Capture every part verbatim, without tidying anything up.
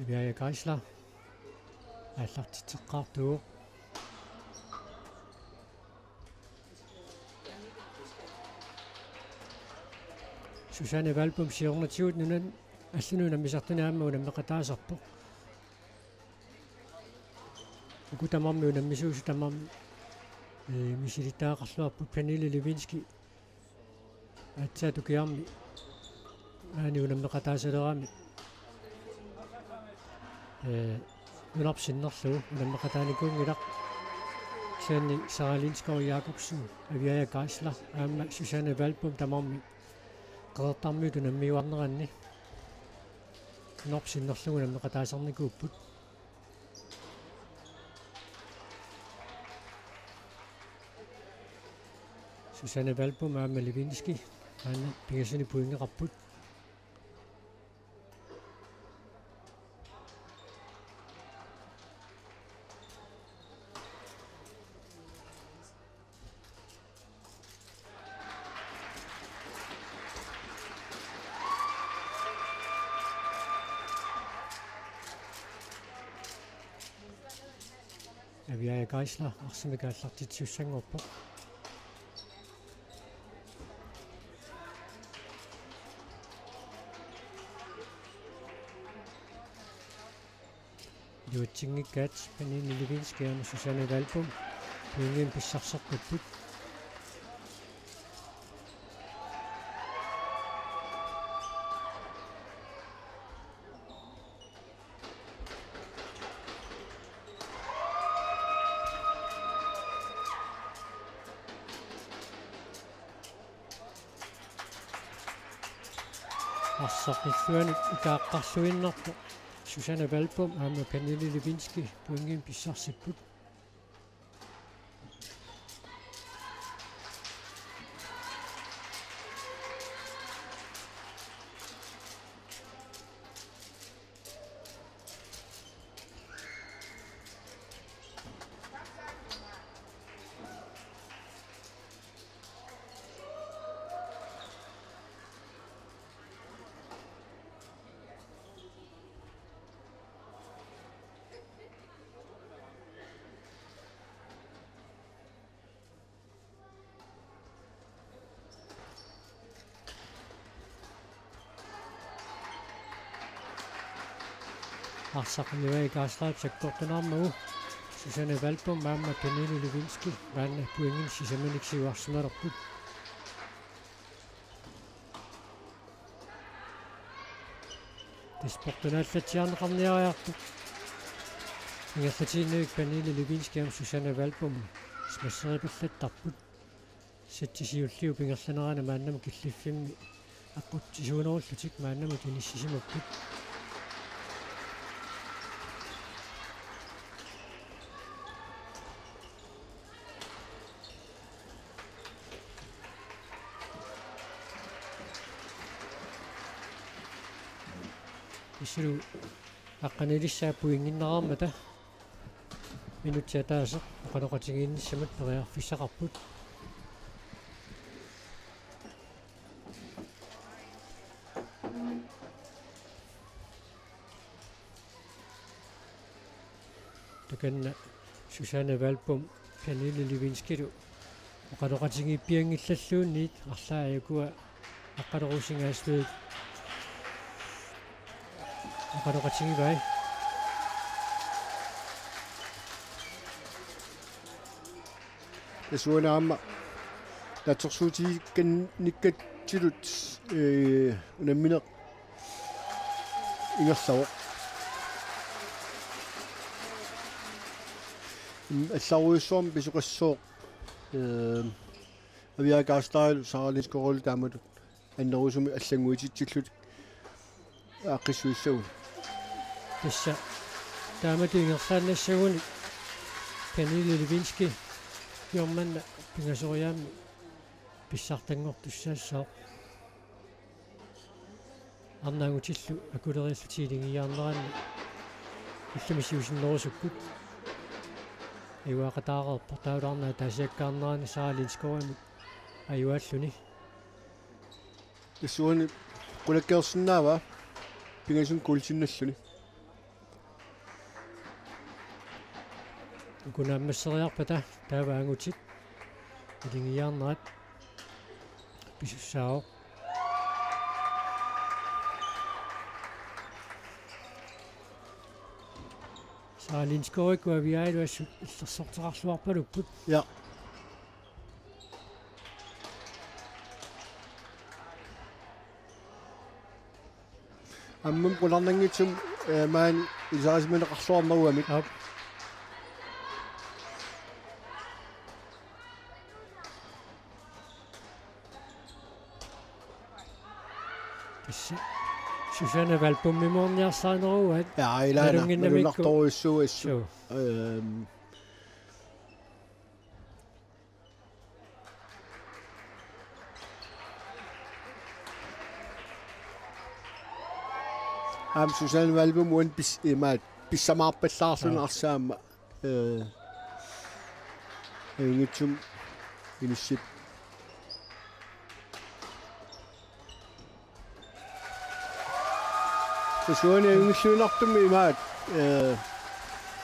Aviaja Geisler aallartitseqqaartuuvoq. Susanne Valbom siornatigut nunani allanut unammisartuni aamma unammeqataasarpoq. Uku tamarmik unammisuusut tamarmik, ee, misilittagaqarluarput. Pernille Lewinsky aatsaat ukiarmi maani unammeqataasalerami, ee, nunarput sinnerlugu unammeqataanikuunngilaq. Kisianni Sara Lindskov Jakobsen, Aviaja Geisler aamma Susanne Valbom tamarmik Qeqertarmiut unammiuarneranni nunarput sinnerlugu unammeqataasarnikuupput. Susanne Valbom aamma Lewinsky aamma pingasuni pointeqarput. Aviaja Geisler arsamik aallartitsisussanngorpoq. Iluatsinngikkaat Pernille Lewinsky aamma Susanne Valbom pointimik pissarseqqipput. Arsaq illuanut ikaaqqarluinnarpoq Susanne Valbom aamma Pernille Lewinsky pointimik pissarsipput. Arsaq Aviaja Geisler sakkortunermut Susanne Valbom aamma Pernille Lewinsky maanna pointinik sisamanik siuarsimalerput. Tassa portunaallatsiarneqarniariartoq. Ingerlatiinnavik Pernille Lewinsky aamma Susanne Valbom smasseripallattarput. Sætti siulliup ingerlanerani maannamut killiffimmi aqqutisuunerullutik maannamut inissisimapput. Issilu aqqanilissaat pointinnaraarmata minutsit ataaseq oqaloqatigiinnissamut periarfissaqarput. Takanna Susanne Valbom Pernille Lewinskylu oqaloqatigiippianngillalluunniit arlaat ajukua Aqqaluruusingaassuit oqaloqatigivai. Tassa uani aamma naatsorsuutiginikkatsinnut, ee, unammineq ingerlavoq. Im, allarujussuarmik pisoqassooq, ee, Aviaja Geislerlu Sara Lindskov taamatut annerusumik allannguititsillutik aaqqissuissagunik. Tassa taamatut ingerlaannassagunik Pernille Lewinsky kingorna pingasoriaammik pissartanngortussaassaaq. Arnat angutillu akulerillutik iligiiaarneranni ullumi siusinnerusukkut ajugaaqataareerpoq, taavalu arnat ataasiakkaarnerani Sara Lindskovimut ajugaalluni. Tassa uani qulakkeersinnaavaa pingasunik kuulsinnalluni. Uku naammasseriarpata taava angutit ilingiarnerat pisussaavoq. Sara Lindskov Aviajalu assut illersorteqarluarpalupput. Ja. Aamma qularnanngitsumik, eh, maani ilisarisimaneqarluarnerugamik. Aap. Tassa Susanne Valbomimoorniarsarinerugaat. Ja, ilaana. Nalunnginnamikku. Nalunnartorujussuuvoq assut. Suu. Ehm. Aamma Susanne Valbom uani pis-, imaat, pissamaarpallaarluni. Aa. Arsaamma, eh, ajunngitsumik inissip. Tassa uani ajunngilluinnartummi imaat, eh,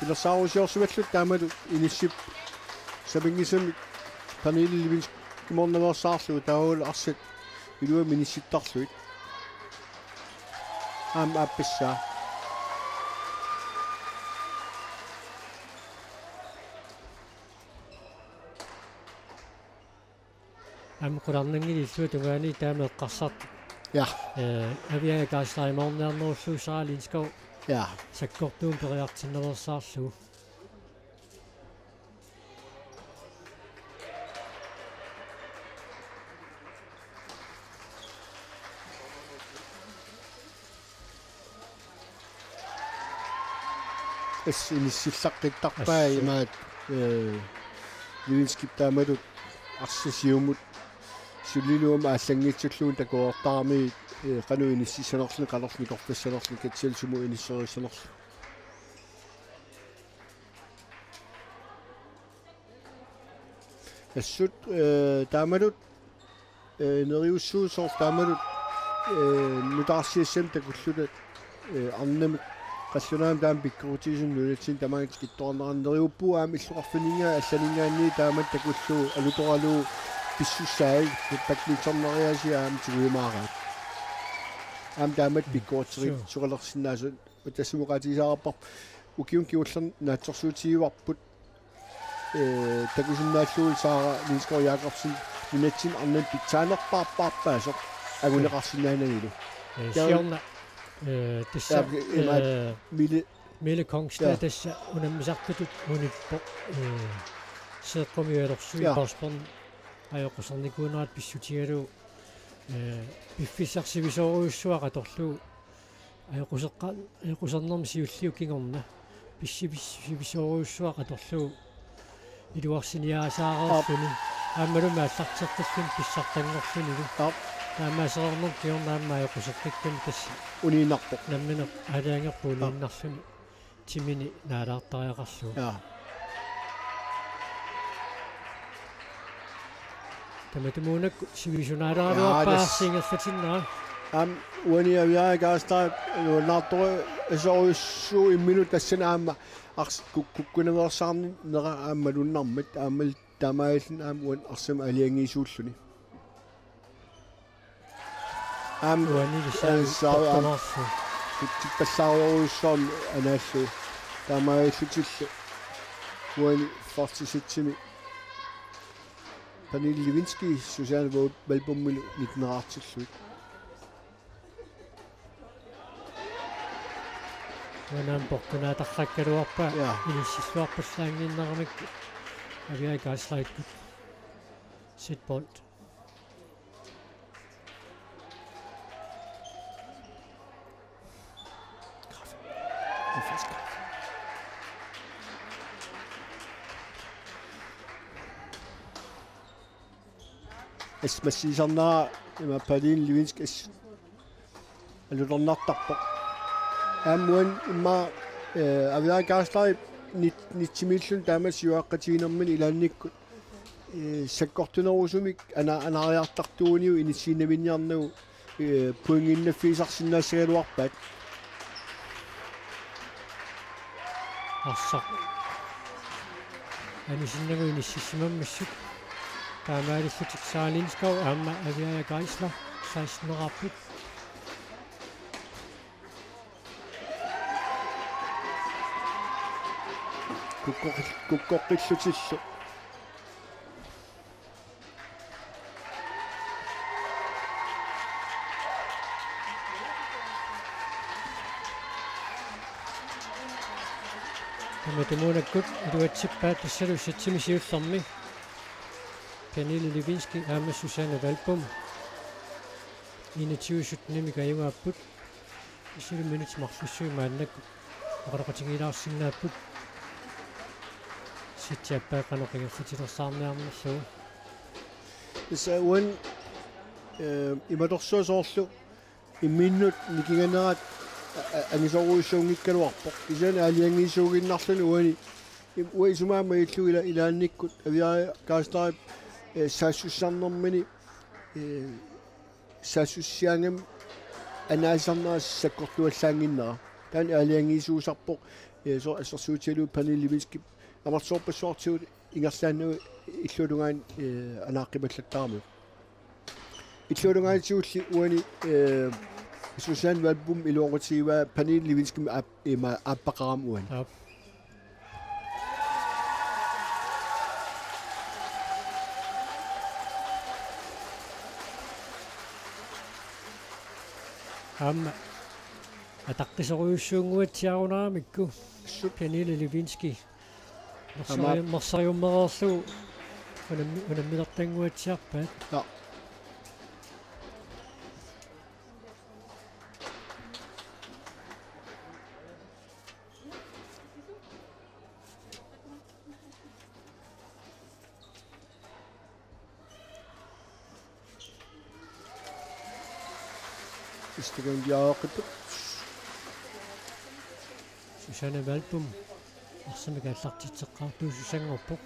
pilersaarusiorsimalluta taamatut inissip sapinngisamik Pernille Lewinskymoornaveersaarlugu taavalu arsaq iluamik inissittarlugit. Aamma aappassaa. Aamma qularnanngilaq illuatungaani taama eqqarsartut. Ja. Eh, Aviaja Karlsreimoorniarnerullugu Sara Lindskov. Ja. Sakkortuumik periartinnaveersaarlugu. Assut inissillaqqittarpaa. Assut. Imaat, eh, Lewinskyp taamatut arsaq siumut suliluamik aallanngitsullugu takoortarami, eh, qanoq inississanerluni, qanorlu nikorfassanerluni, katsial sumut inisserissanerluni. Assut, eh, taamatut eh, neriussuusoq taamatut, eh, nutaarsiassamik takulluta, eh, arnamik qallunaamik taama pikkoritigisumik nunatsinni tamaanga tikittoqarnera neriuppugut aamma illoqarfimminngaanniit allaninngaanniit taamatut takullugu alutoralugu pissussaat badmintoneriaasia aamma tiguimaaraat. Aamma taamatut pikkoritserisoqalersinnaasut tassumoqaatigisaraarpar ukiuni kingullerni naatsorsuutigivarput. Eh, takusinnaallugu Sara Lindskov Jakobsen nunatsinni arnamik pitsaanerpaarpaarpaasoq anguneqarsinnaananilu. Eh, taava siorna, eh, tassa, ja, imaat, eh, Mille. Mille Kongstad, ja, tassa unammisartutut unippoq, eh, Seeqqumiut Alersuit, ja, Porsborg ajoqusernikuunerata pissutigalugu, eh, piffissaq sivisoorujussuaq atorlugu ajoquseqqa-, ajoqusernermi siulliup kingorna pissi-, pissi-, sivisoorujussuaq atorlugu iluarsiniaasaareerluni. Aap. Aammalumi aallarteqqilluni pissartanngorlunilu. Aap. Taamaasereernermut kingorna aamma ajoquseqqikkami tassa uniinnarpoq. Nammineq aalajangerpoq, ja, uniinnarluni timini naalaartariaqarlugu. Ja. Tamatumuunakkut sivisunaaleraluarpaa, ja, tassa. Arsaq ingerlatinnera. Aamma uani Aviaja Karlsreip nuannaartorujussuuvoq imminut tassani aamma ars-, kuk-, kukkunaveersaarnera aamma malunnarmat aamma taamaalilluni aamma uani arsamik aalajangiisuulluni. Aamma uani lissaavik, eh, saava aamma portunaarsu. Kutsippallaarujussuarmik anaallugu. Taamaalillutillu uani første sætimi Pernille Lewinsky Susanne Val-, Valbomilu nitteneraartillugit. Uani aamma portunaatarrakkaluarpaa. Ja. Inissilluarpallaannginneramik Aviaja Karlsreikkut. Set point. Assut massiisarnera ima Pernille Lewinsky assut alutornartarpoq. Aamma uani immaqa, eh, Aviaja Karlsreip nit-, nitsimiilluni taama siuaqqatiginermini ilaannikkut, eh, sakkortunerusumik ana-, anaariartartuuniuk inissiinnarniarnagu, eh, pointiinnaffigisarsinnaassagaluarpaat. Arsaq. anusinnagu inississimammassuk. Taamaalillutik Sara Lindskov aamma Aviaja Geisler seksten-eraarput. Kukkoqil-, kukkoqqillutillu. Tamatumuunakkut iluatsippaat tassalu satsimi siullermi. Pernille Lewinsky aamma Susanne Valbom. Enogtyve syttenimik ajugaapput. Isiliminik marlussuit maannakkut oqaloqatigiilaarsinnaapput. Satsiappaat qanoq ingerlatilersaarniarnerlugu. Tassa uani, eh, imatorsuaq soorlu imminnut nikinganerat a-, a-, angisoorujussuunngikkaluarpoq. Kisianni aalajangiisuuginnarluni uani im-, uanga isumaga majullunga ila-, ilaannikkut Aviaja Geislerip, eh, saassussisarnermini, eh, saassussiaangami anaasarnera sakkortuallaannginnera. Taanna aalajangiisuusarpoq, eh, soorlu assersuutigalugu Pernille Lewinskyp amerlasoorpassuartigut ingerlaannaq illuatungaani, eh, anaaqqimallattaramiuk. Illuatungaani siulli uani, eh, Susanne Valbom iluaqutigivaa Pernille Lewinskymik aap-, ima aappaqarami uani. Aap. Aamma ataqqisorujussuunnguatsiarunaramikku. Assut. Pernille Lewinsky. Aamma. Mersari-, mersariummereerlugu unammi-, unammilertannguatsiarpaat. Ja. Istigan diaoqitut. Susanne Valbom arsamik aallartitseqqaartuussanngorpoq.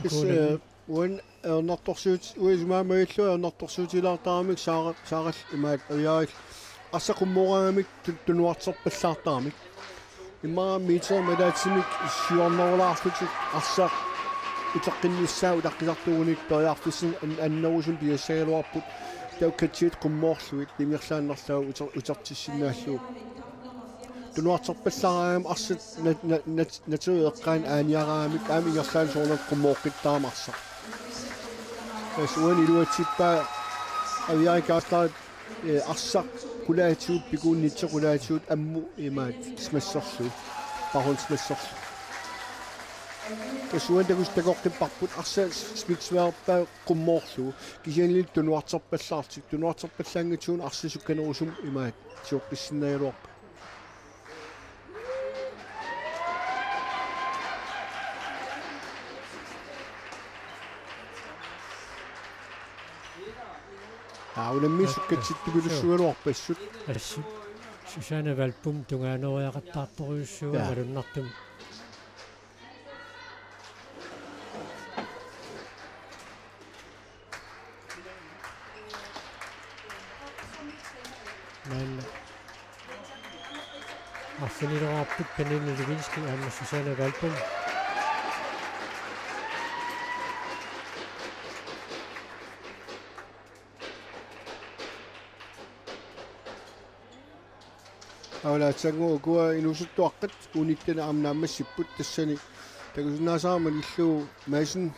Tassa, eh, uani ajornartorsiut-, uanga isumaga majullunga ajornartorsiutigilaartaramik Sara-, Sarallu imaattoq Aviajarallu arsaq qummooraangamik tu-, tunuarterpallaartaramik. Immaqa meterimik ataatsimik siuarnerulaarlutik arsaq iteqqinnissaa utaqqisartuugunik periarfissanik an-, annerusumik pisassagaluarput. Taava katsiit qummoorlugit ingerlaannarlugu uter-, utertissinnaallugu. Tunuarterpallaaraangamik arsaq nat-, nat-, nat-, natiit eqqaanni aaniaraangamik aamma ingerlaannaq soorunami qummooqqittarami arsaq. Tassa uani iluatsippaa Aviaja Geislerip, eh, arsaq qulaatigut pikuunnitsoq qulaatigut ammut imaattoq smasserlugu. Pahun smasserlugu. Tassa uani takuss-, takoqqipparput arsaq smiksværpaa qummoorlugu. Kisiannili tunuarterpallaarlutik. Tunuarterpallaanngitsuunik arsaq sukkanerusumik imaattoq sioqqissinnaagaluarpat. Aa, unammisut katsittupilussuugaluarpassuk. Assut. Susanne Valbom tungaanoriaqattaartorujussuuvoq. Jaa. Malunnartumik. Maanna arfinileqaarput Pernille Lewinsky aamma Susanne Valbom. Aula, tassa ukua inuusuttuaqqat uaniittani aamma naammassipput, tassani takusinnaasarama malillugu Madsen.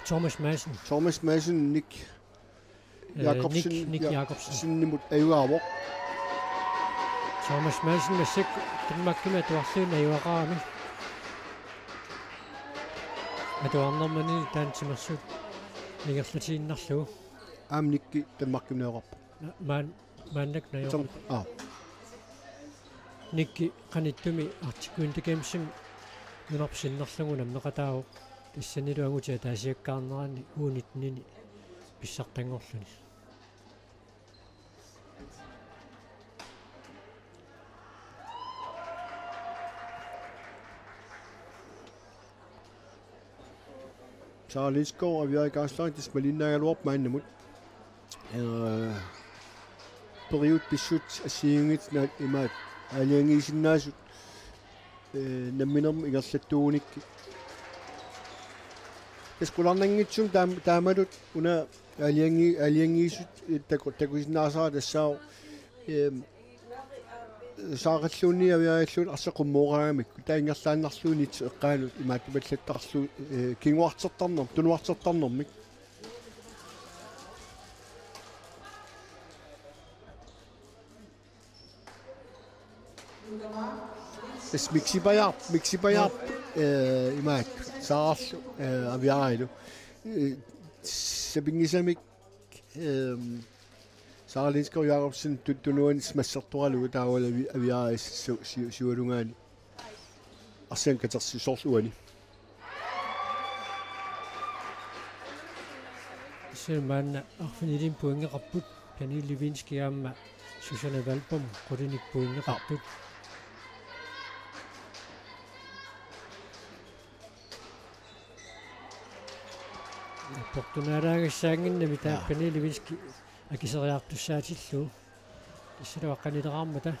Thomas Madsen. Thomas Madsen, Nick, eh, Jakobsen, Nick, Nick Ja-, Jakobsen. Sinimut ajugaavoq. Thomas Madsen massakkut Danmarkimi atuarlugu najugaqarami. Atuarnermini taanna timersuut ingerlatiinnarlugu. Aamma Nikki Danmarkimineerarpoq. Na-, maan-, maannakkut najor-. Som-, aa. Nikki qanittumi Arctic Winter Gamesimi nunarput sinnerlugu unammeqataavoq. Tassanilu angutit ataasiakkaarnerani U nitten-ini pissartanngorluni. Sara Lindskov, Aviaja Karlsson, tassa malinnaagaluarpoq maannamut. Eh, periut pissut assigiinngitsut naak imaat aalajangiisinnaasut, eh, namminermi ingerlattuugunikkit. Tassa qularnanngitsumik taam-, taamatut una aalajangi-, aalajangiisut, eh, taku-, takusinnaasara tassaavoq, ehm, Saaqalluunniit Aviajalluunniit arsaq qummooqaagamikku. Taava ingerlaannarluunniit eqqaanut imaattupallattarlugu, eh, kinguartertarnerm-, tunuartertarnermik. Tassa Mixi Bajaarp, Mixi Bajaarp, eh, imaat, Saarlu, eh, Aviajalu. Eh, sapinngisamik, ehm, Sara Lindskov Jacobsen tu-, tunuani massertoralugu taavalu Avi-, Aviaja si-, si-, siualugaani. Arsaannik katersisoorlugu uani. Tassa maanna arfinilimmik pointeqarput, Pernille Lewinsky aamma Susanne Valbom qulinik pointeqartut. Portunaalaangassaanngimmat taava, jaa, Pernille Lewinsky akiseriartussaatillugu. Tassalu aqqanileqaarmata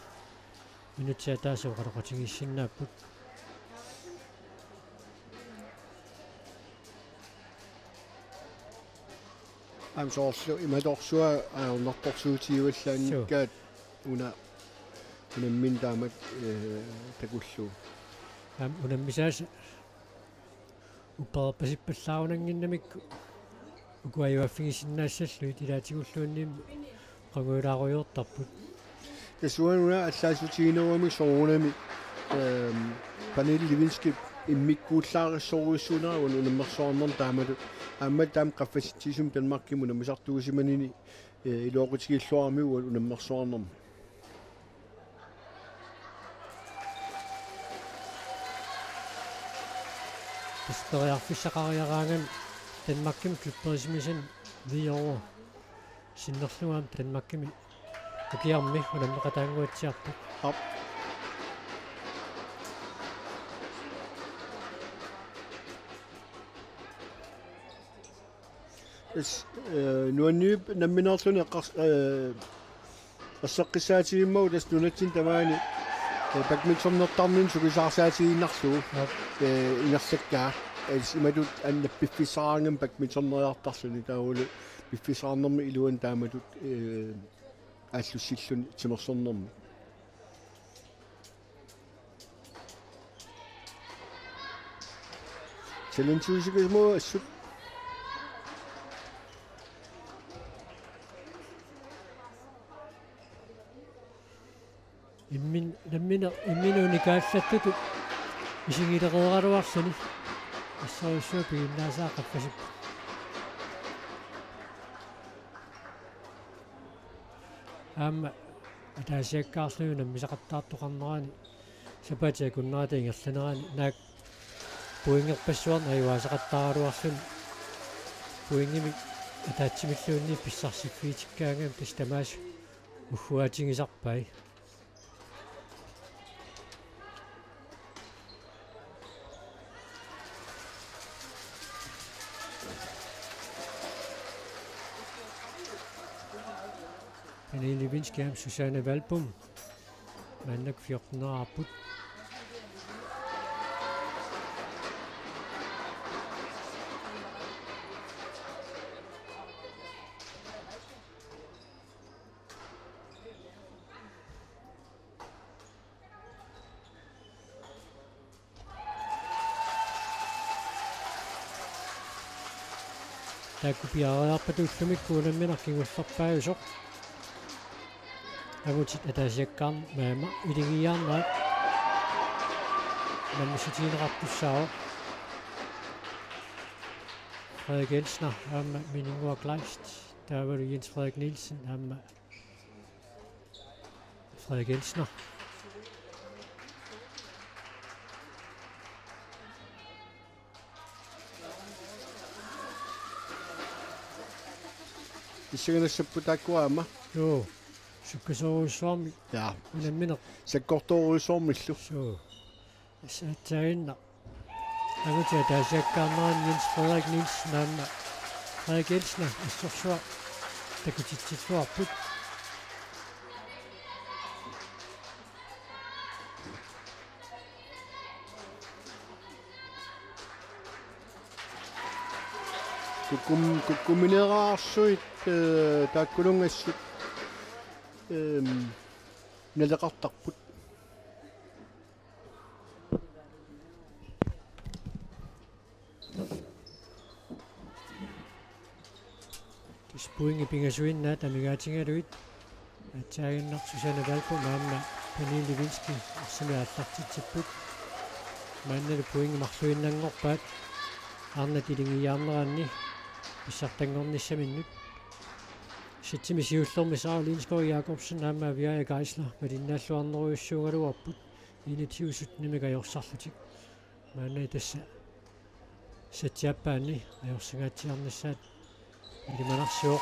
minutsit ataaseq oqaloqatigiissinnaapput. Aamma soorlu imatorsuaq ajornartorsiutigivallaanngikkaat una unammineq taamatut, eh, takullugu. Aamma unammisaasa upperpasippallaarunannginnamikku uku ajuaaffigisinnaassallutik ilaatigulluunniimmi qangujulaarujoortarput. Tassuuna una allaassutiginerugamik soorunami, ehm, Pernille Lewinsky immikkuullarissorujussuuneraa unammersuarnermi taamatut. Aamma taama qaffasitsisumik Danmarkimi unammisartuusimanini, eh, iluaqutigilluarami uani unammersuarnermi. Tassa periarfissaqariaraangami Danmarkimi klubberisimasani V O sinnerlugu aamma Danmarkimi ukiarmi unammeqataannguatsiarpoq. Aap. Tassa, eh, nuanniippoq nammineerluni eqqars-, eh, erseqqissaatigimmagu tassa nunatsinni tamaani, eh, badmintonertarnini sukisaarsaatigiinnarlugu, aap, eh, ingerlakkaa. Tassa imatut anna piffissaraangami badmintoneriartarluni taavalu piffissaqarnermi iluani taamatut, eh, aallussilluni timersornermi. Challenge-usigisumut assut. Immin-, nammineq, imminut unikaallattutut isigilereeraluarluni. Assorujussuaq piginnaasaat qaffasipput. Aamma ataasiakkaarluni unammisaqattaartoqarnerani sapaatip akunnerata ingerlanerani naak pointerpassuarnik ajugaasaqattaaraluarluni pointimik ataatsimilluunniit pissarsiffigitikkaangami tassa tamaasa ugguaatigisarpai. Pernille Lewinsky aamma Susanne Valbom. Maannakkut fjorteneraarput. Taakku piareerpata ullumikkut unammineq kingullerpaajusoq. Angutit ataasiakkaarnerat aamma iligiiaarnerat. Unammisutigineqartussaavoq. Frederik Elsner aamma Mininnguaq Kleist, taavalu Jens Frederik Nielsen aamma Frederik Elsner. Pissanganassapput taakkua aamma. Joo. Sukkasoorujussuarmik. Ja. Unammineq. Sakkortoorujussuarmillu. Suu. Assaatsaaginnaq. Angutit ataasiakkaarnerani Jens Frederik Nielsen aamma Frederik Elsner assorsuaq takutitsilluarput. Kukkum-, kukkumineeraarsuit, eh, taakkulunngassut, ehm, naleqartarput. Tassa pointit pingasuinnaat amigaatigalugit. Aatsaaginnaq Susanne Valbom aamma Pernille Lewinsky arsamik aallartitsipput. Maannalu pointit marluinnanngorpaat arnat iligiiaarneranni pissartanngornissaminnut. Sætimi siullermi Sara Lindskov Jakobsen aamma Aviaja Geisler malinnaalluarnerujussuugaluarput enogtyve syttenimik ajorsarlutik. Maanna tassa sætip aappaanni ajorsingaatsiarnissaat ilimanarsivoq.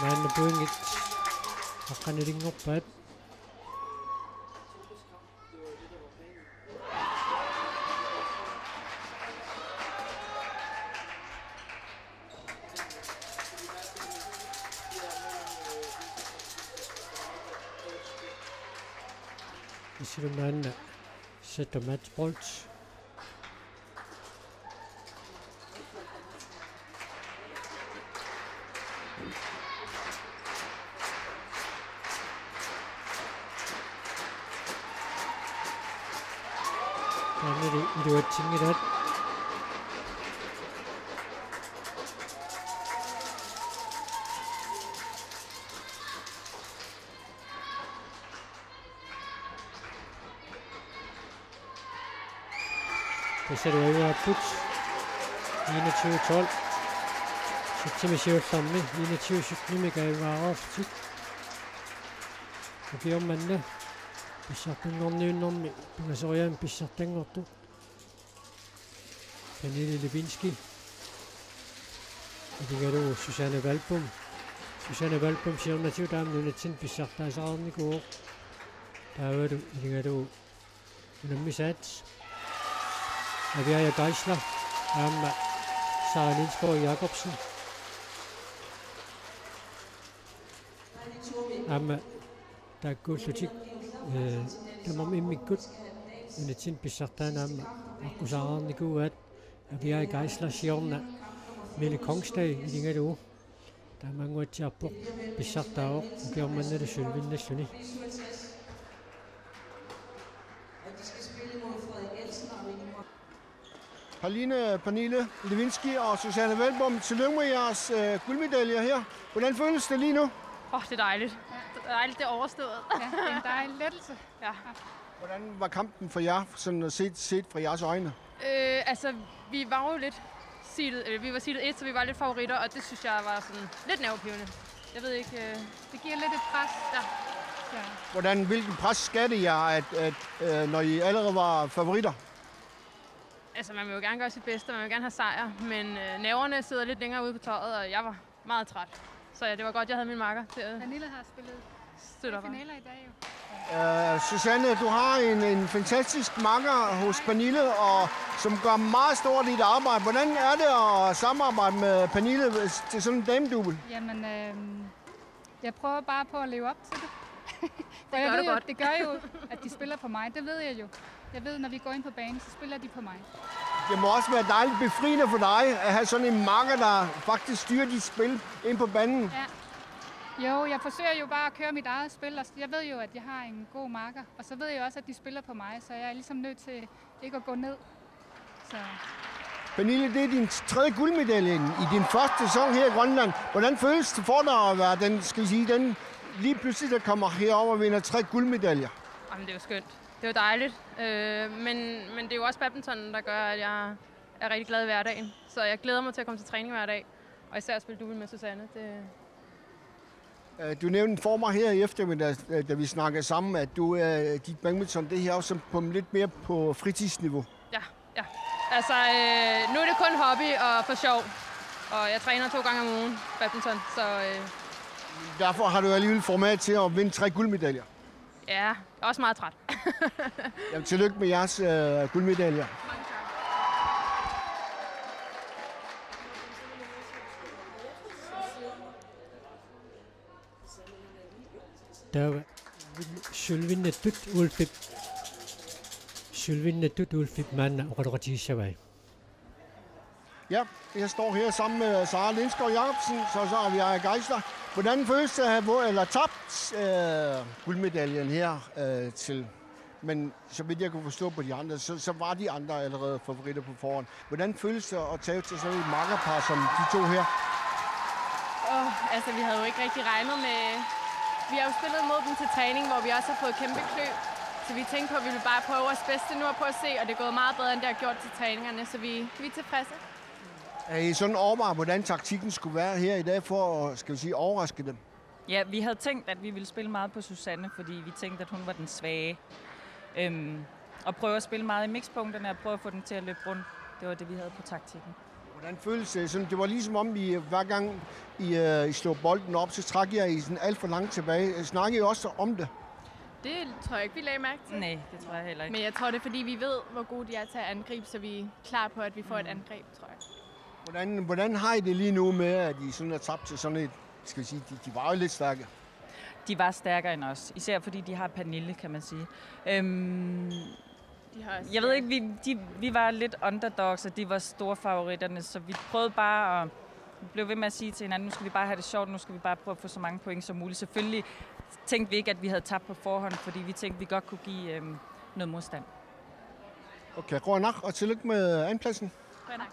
Maanna pointit aqqanilinngorpaat. Isilummaanna Sætter Mats Bolt. Taamali iluatsinngilaat. Tassalu ajugaapput enogtyve tolv. Sætimi siullermi enogtyve syttenimik ajugaareerlutik. Ukioq manna pissartanngorniunnermi pingasoriaammik pissartanngortoq Pernille Lewinsky. Iligalugu Susanne Valbom. Susanne Valbom siornatigut aamma nunatsinni pissartaasareernikuuvoq. Taavalu iligalugu unammisaat Aviaja Geisler aamma Sara Lindskov Jakobsen. Aamma taakkuullutik, eh, tamarmik immikkut nunatsinni pissartaanni aamma aqqusaareernikuuaat. Aviaja Geisler siorna Mille Kongsted iligalugu taamaannguatsiarpoq pissartaavoq ukioq mannalu sølvinnalluni. Paline, Pernille Lewinsky og Susanne Valbom, tillykke med jeres, øh, guldmedaljer her. Hvordan føles det lige nu? Åh, det er dejligt. Det er dejligt, det er overstået. Ja, det er en dejlig lettelse. Ja. Hvordan var kampen for jer, sådan set, set fra jeres øjne? Øh, altså, vi var jo lidt seedet, eller vi var seedet et, så vi var lidt favoritter, og det synes jeg var sådan lidt nervepirrende. Jeg ved ikke, øh, Det giver lidt et pres. Ja. Ja. Hvordan, hvilken pres gav det jer, at, at, øh, når I allerede var favoritter? Altså, man vil jo gerne gøre sit bedste, man vil gerne have sejr, men, øh, nerverne sidder lidt længere ude på tøjet, og jeg var meget træt. Så ja, det var godt, jeg havde min makker til at Pernille har spillet støtte op om. Finaler i dag jo. Øh, Susanne, du har en, en fantastisk makker hos Pernille, og som gør meget stort i dit arbejde. Hvordan er det at samarbejde med Pernille til sådan en damedubbel? Jamen, øhm, jeg prøver bare på at leve op til det. For Det jeg gør ved du jo, godt. Det gør jo, at de spiller på mig. Det ved jeg jo. Jeg ved, når vi går ind på banen, så spiller de på mig. Det må også være dejligt befriende for dig at have sådan en makker, der faktisk styrer dit spil ind på banen. Ja. Jo, jeg forsøger jo bare at køre mit eget spil, og jeg ved jo, at jeg har en god marker, og så ved jeg også, at de spiller på mig, så jeg er ligesom nødt til ikke at gå ned. Så Pernille, det er din tredje guldmedalje i din første sæson her i Grønland. Hvordan føles det for dig at være den, skal vi sige, den lige pludselig, der kommer herover og vinder tre guldmedaljer? Jamen, det er jo skønt. Det er jo dejligt. Øh, men, men det er jo også badminton, der gør, at jeg er rigtig glad i hverdagen. Så jeg glæder mig til at komme til træning hver dag. Og især at spille double med Susanne. Det, Øh, Du nævnte for mig her i eftermiddag, øh, da vi snakkede sammen, at du, øh, dit badminton, det her er også på lidt mere på fritidsniveau. Ja, ja. Altså, øh, nu er det kun hobby og for sjov. Og jeg træner to gange om ugen badminton, så øh, Derfor har du alligevel format til at vinde tre guldmedaljer. Ja, jeg er også meget træt. Jamen, tillykke med jeres øh, guldmedaljer. Taava sølvinnattut Ulfip, sølvinnattut Ulfip maanna oqaloqatigissavai. Ja, jeg står her sammen med Sara Lindskov Jacobsen, så, så har vi Aaja Geisler. Hvordan føles det at have vundet, eller tabt øh, guldmedaljen her øh, til? Men så vidt jeg kunne forstå på de andre, så, så var de andre allerede favoritter på forhånd. Hvordan føles det at tage til sådan et makkerpar som de to her? Oh, altså, vi havde jo ikke rigtig regnet med... Vi har jo spillet mod dem til træning, hvor vi også har fået kæmpe klø. Så vi tænkte på, at vi ville bare prøve vores bedste nu og prøve at se, og det er gået meget bedre, end det har gjort til træningerne, så vi, vi er tilfredse. Er I sådan overvejet, hvordan taktikken skulle være her i dag for at, skal vi sige, overraske dem? Ja, vi havde tænkt, at vi ville spille meget på Susanne, fordi vi tænkte, at hun var den svage. Øhm, og prøve at spille meget i mixpunkterne og prøve at få den til at løbe rundt. Det var det, vi havde på taktikken. Hvordan føles det? Sådan, det var ligesom om, I, hver gang I, øh, I slog bolden op, så trak I sådan alt for langt tilbage. Snakker I også om det? Det tror jeg ikke, vi lagde mærke til. Nej, det tror jeg heller ikke. Men jeg tror, det er, fordi vi ved, hvor gode de er til at angribe, så vi er klar på, at vi får et angreb, tror jeg. Hvordan, hvordan har I det lige nu med, at I sådan er tabt til sådan et, skal vi sige, de, de var jo lidt stærke? De var stærkere end os, især fordi de har Pernille, kan man sige. Øhm, De har også jeg ved ikke, vi, de, vi var lidt underdogs, og de var store favoritterne, så vi prøvede bare at... Vi blev ved med at sige til hinanden, nu skal vi bare have det sjovt, nu skal vi bare prøve at få så mange point som muligt. Selvfølgelig tænkte vi ikke, at vi havde tabt på forhånd, fordi vi tænkte, at vi godt kunne give øhm, noget modstand. Okay, qujanaq, og tillykke med andenpladsen. Qujanaq.